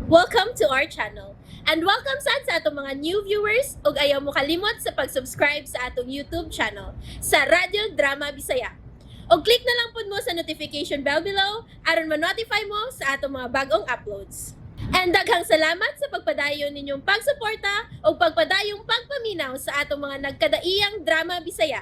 Welcome to our channel. And welcome sad sa atong mga new viewers ug ayaw mo kalimot sa pag-subscribe sa atong YouTube channel sa Radyo Drama Bisaya. Og click na lang pud mo sa notification bell below aron ma-notify mo sa atong mga bagong uploads. And daghang salamat sa pagpadayon ninyong pagsuporta ug pagpadayong pagpaminaw sa atong mga nagkadaiyang drama Bisaya.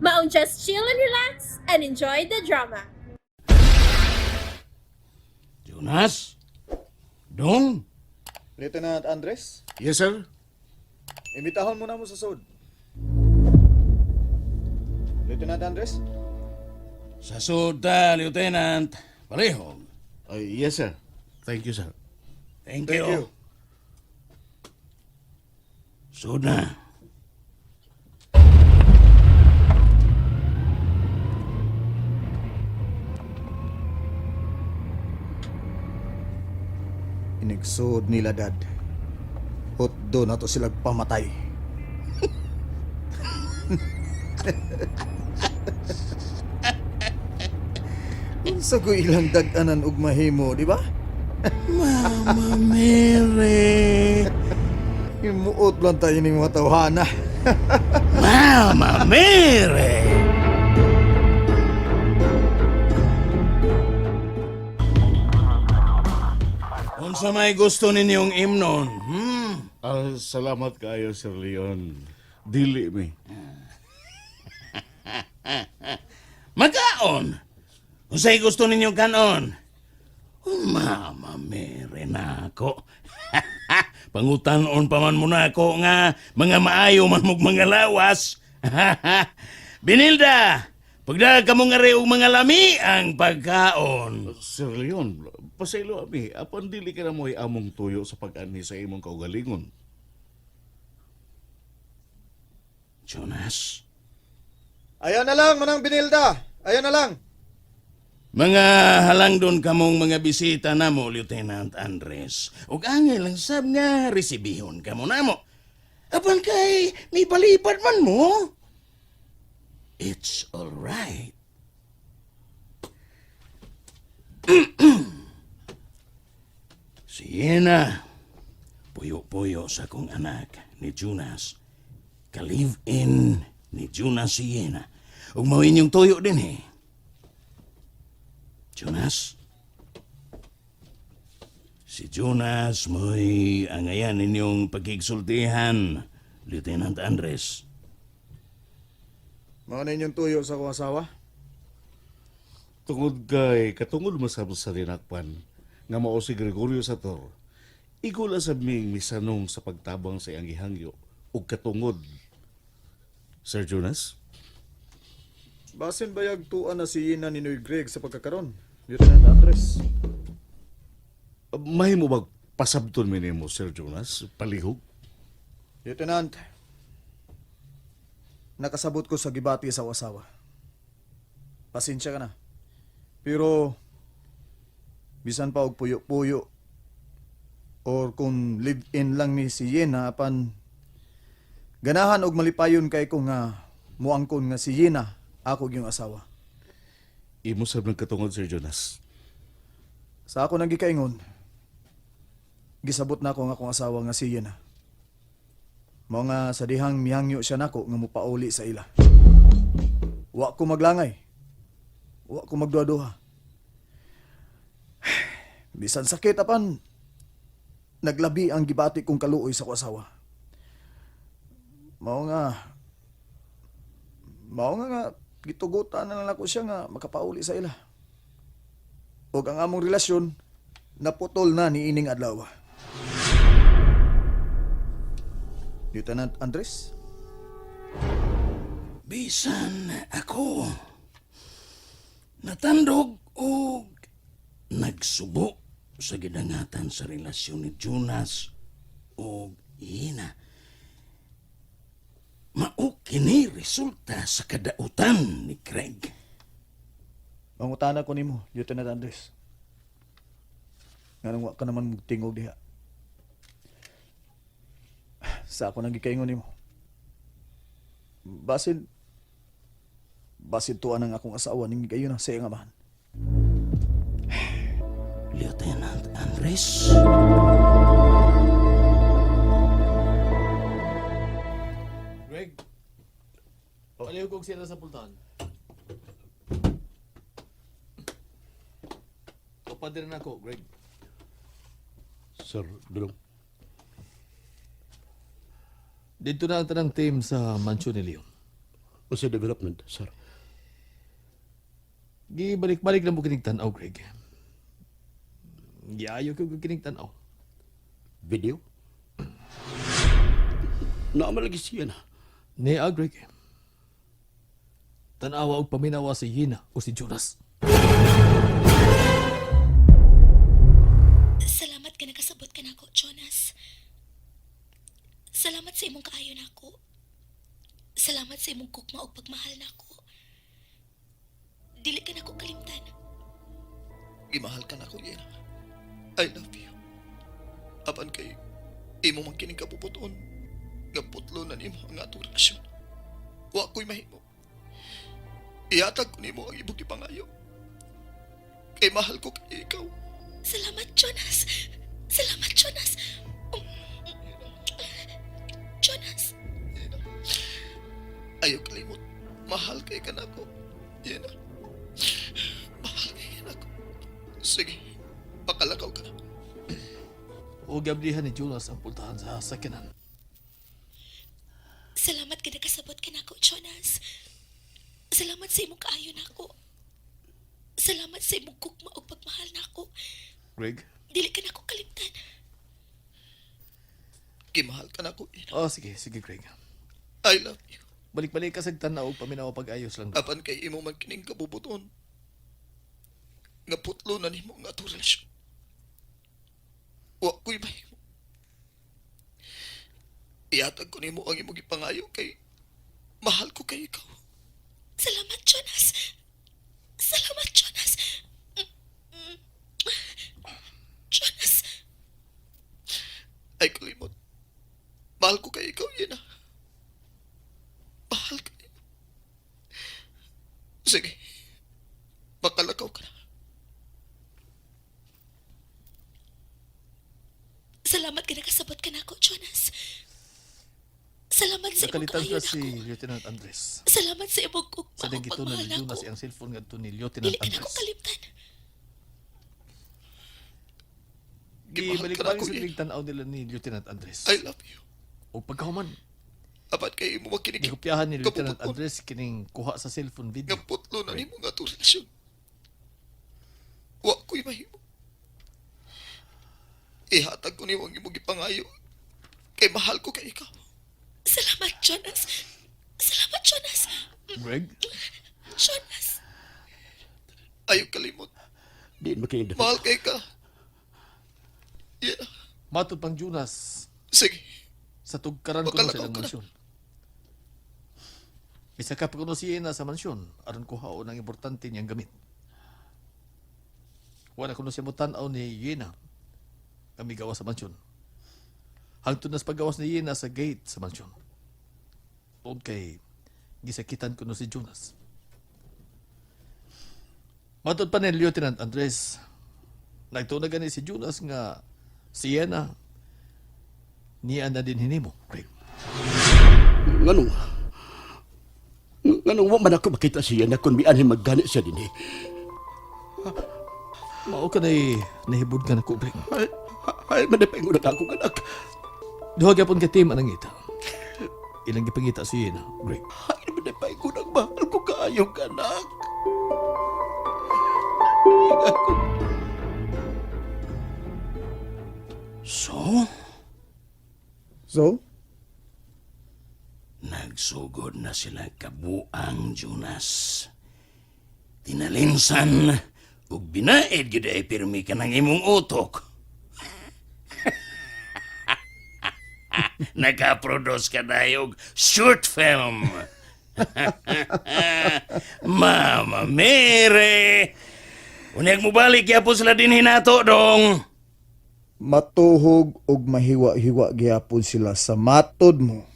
Maong just chill and relax and enjoy the drama. Jonas? Dong? Lieutenant Andres, Yes, sir. imbitahon mo na mo sa sud. Lieutenant Andres? Sa suda, Lieutenant. Parehong. Yes, sir. Thank you, sir. Thank Thank you. you. Sud na. Inigsud nila, Dad. Hotdo na to sila pamatay. Unsa ko ilang dag-anan og mahimo, di ba? Mama Mary. Himuot lang tayo ni mga tawhana. Mama Mary. Unsa may gusto ninyong imnon? Hmm? Ah, salamat kaayo, Sir Leon. Dili mi. Magaon. Unsay gusto ninyong kanon? Oh, Mama Mary na ako. Pangutanon pa man mo na ako nga mga maayo man mog mga lawas. Binilda, pagdaga ka mo nga og mga lami ang pagkaon. Sir Leon, pasaylo ami. Apan dili ka na mo'y among tuyo sa pag-anhi sa imong kaugalingon. Jonas, Ayaw na lang, Manang Binilda. Ayaw na lang. mga halangdon kamong mga bisita namo, Lieutenant Andres. Ug angay lang sab nga resibihon kamo namo. Apan kay may balipad man mo. It's all right. Siena, puyo-puyo sa kong anak ni Jonas. Ka-live-in ni Jonas Siena. Ug mao inyong tuyo din eh. Jonas? Si Jonas mo'y angayan ninyong pagkigsultihan, Lieutenant Andres. Mao na inyong tuyo sa akong asawa. Tungod kay katungod masab sa dinakpan nga mao si Gregorio Sator. Igula sa ming misanong sa pagtabang sa iyang gihangyo ug katungod. Sir Jonas? Basin bayag tuan na si Ina ni Noy Greg sa pagkakaron, Lieutenant Andres. Mahimo bag pasabton mi nimo, Sir Jonas? Palihog? Lieutenant, nakasabot ko sa gibati sa asawa. Pasensya ka na. Pero, bisan pa og puyo-puyo or kung live-in lang ni si Yena apan ganahan og malipayon kay ko nga muangkon nga si Yena ako yung asawa. Imo sab nagkatungod, Sir Jonas. Sa ako nang gikaingon, gisabot na ako nga akong asawa nga si Yena. Mao nga sa dihang mihangyo siya nako nga mopauli sa ila. Wa ko maglangay. Wa ko magduha-duha. Bisan sakit apan naglabi ang gibati kong kaluoy sa ko asawa. Mao nga mao nga nga gitugutan na lang ako siya nga makapauli sa ila. Ug ang among relasyon naputol na ni ining adlaw. Lieutenant Andres, Bisan ako natandog og nagsubo sa gidangatan sa relasyon ni Jonas og Ina. Mao kini resulta sa kadautan ni Craig. mangutana ko nimo, Lieutenant Andres. Nganong wa ka naman magtingog diha. Sa ako nang gikaingon nimo. Basin basin tuan ang akong asawa ning gayon na sa iyang amahan. Lieutenant Andres. kog sira sa pultahan. Tupad din ako, Greg. Sir Dulong. Dito na ang tanang team sa mansyon ni Leon. Unsa development, sir? Gibalik-balik lang mo kinig tan-aw, Greg. Giayo ko kinig tan-aw. Video? Naama lagi siya na. Ni Greg. Tan-awa og paminawa si Yina o si Jonas. Salamat ka nakasabot ka nako, Jonas. Salamat sa imong kaayo nako. Salamat sa imong gugma ug pagmahal nako. Dili ka nako kalimtan. Gimahal ka nako, Yena. I love you. Apan kay imo man kining kabubuton nga putlo na nimo ang atong relasyon. Wa ko'y mahimo. Ihatag ko nimo ang imong gipangayo. Kay mahal ko kay ikaw. Salamat, Jonas. Salamat, Jonas. Jonas, Yena. Ayaw kalimot. Mahal kay ka nako. Yena. Mahal kay ka nako. Sige, pakalakaw ka na. O gablihan ni Jonas ang pultahan sa sakyanan. salamat ka nakasabot ka nako, Jonas. Salamat sa imong kaayo nako. Salamat sa imong gugma ug pagmahal nako. Greg? Dili ka nako kalimtan. Gimahal ka nako, Yena. Oh, sige, sige, Greg. I love you. Balik-balik ka sa tan-aw og paminawa pag-ayos lang. Apan kay imo man kining kabubuton nga putlo na nimo ang atong relasyon. Wa ko'y mahimo. Ihatag ko nimo ang imong gipangayo kay mahal ko kay ikaw. Salamat, Jonas. Salamat, Jonas. Jonas, Ay kalimot. Mahal ko kay ikaw, Yena. Mahal ka nimo. Sige. Makalakaw ka na. salamat ka nakasabot ka nako, Jonas. Salamat sa imong Nakalitan kaayo sila si nako. Lieutenant Andres. Salamat sa imong gugma Sa ug dagito na pagmahal ni Jonas nako. ang cellphone ngadto ni Lieutenant Dili ka nako Andres. kalimtan. Gimahal ka Gibalik-balik nako, sa Yena. tan-aw nila ni Lieutenant Andres. I love you. O pagkahuman, Apan kay imo man kining gikopyahan ni Lieutenant kabubuton Andres kining kuha sa cellphone video. nga putlo na nimo nga atong relasyon. Wa ko'y mahimo. Ihatag ko nimo ang imong gipangayo kay mahal ko kay ikaw. Salamat, Jonas. Salamat, Jonas. Greg? Jonas, Ayaw kalimot. Di makinig. Mahal kay ka. Yeah. Matod pang Jonas, Sige. sa tugkaran kuno sa Makalakaw ilang ka na. mansyon. Bisa ka pa kuno siya na sa mansyon, aron kuhaon ang importante niyang gamit. Wala kuno siya motan-aw ni Yena kami gawas sa mansyon. Hangtod nas paggawas ni Yena sa gate sa mansyon. Tuod kay gisakitan kuno si Jonas. Matod pa ni Lieutenant Andres, nagtuon na gani si Jonas nga si Yena niya na din hinimo, Greg. Nganong nganong wa man ako makita siya na kung mianhin maggani siya dinhi. Mao ka na nahibod ka na ko, Greg. Ay, ay manipingon na akong anak. Duha gyapon ka team anang ita. Ilang gipangita si Yena, Greg. Ay, manipingon ang mahal ko kaayong anak. So, So, nagsugod na sila kabuang, Jonas. Tinalinsan ug binaid gyud ay pirmi ka ng imong utok. Nakaproduce ka dayog short film. Mama Mary! Unyag mo balik yapon sila din hinato dong. Matuhog og mahiwa-hiwa gihapon sila sa matod mo.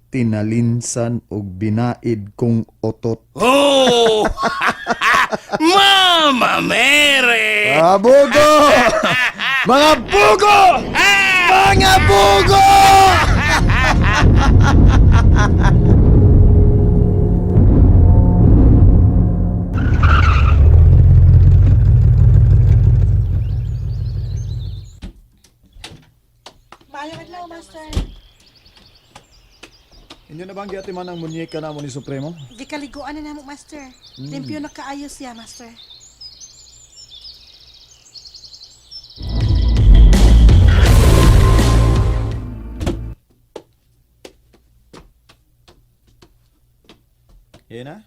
Tinalinsan og binaid kong otot. Oh! Mama Mary! Mga bugo! Mga bugo! Mga bugo! Master. Inyo na bang giatiman ang munyeka namo ni Supremo? Gikaliguan na namo, Master. Limpyo na kaayo siya, Master. Yena?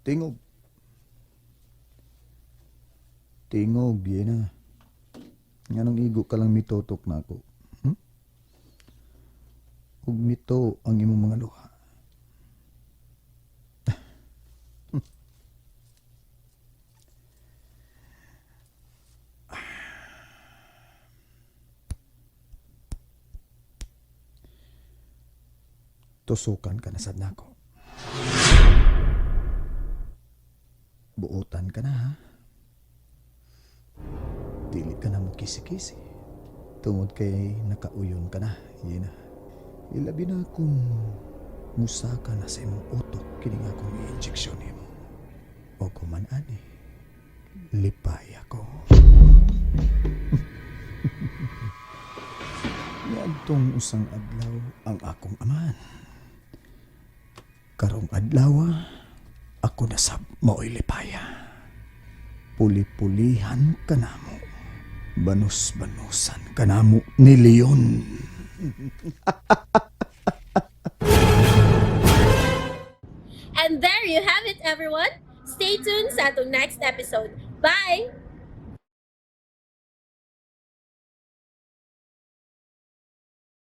Tingog. Tingog, Yena. Nganong igo ka lang mitutok na ako? Hmm? Ug mito ang imong mga luha. Tusukan ka na sad nako. Buotan ka na ha. Dili ka na mo kisi-kisi. Tungod kay nakauyon ka na, yun na. Ilabi na kung musaka na sa imong utok kini nga akong i-injection nimo. O kuman ani, lipay ako. Niadtong usang adlaw ang akong amahan. Karong adlaw, ako na sab maoy lipaya. Puli-pulihan ka namo. Banus-banusan ka namo ni Leon. And there you have it, everyone. Stay tuned sa atong next episode. Bye!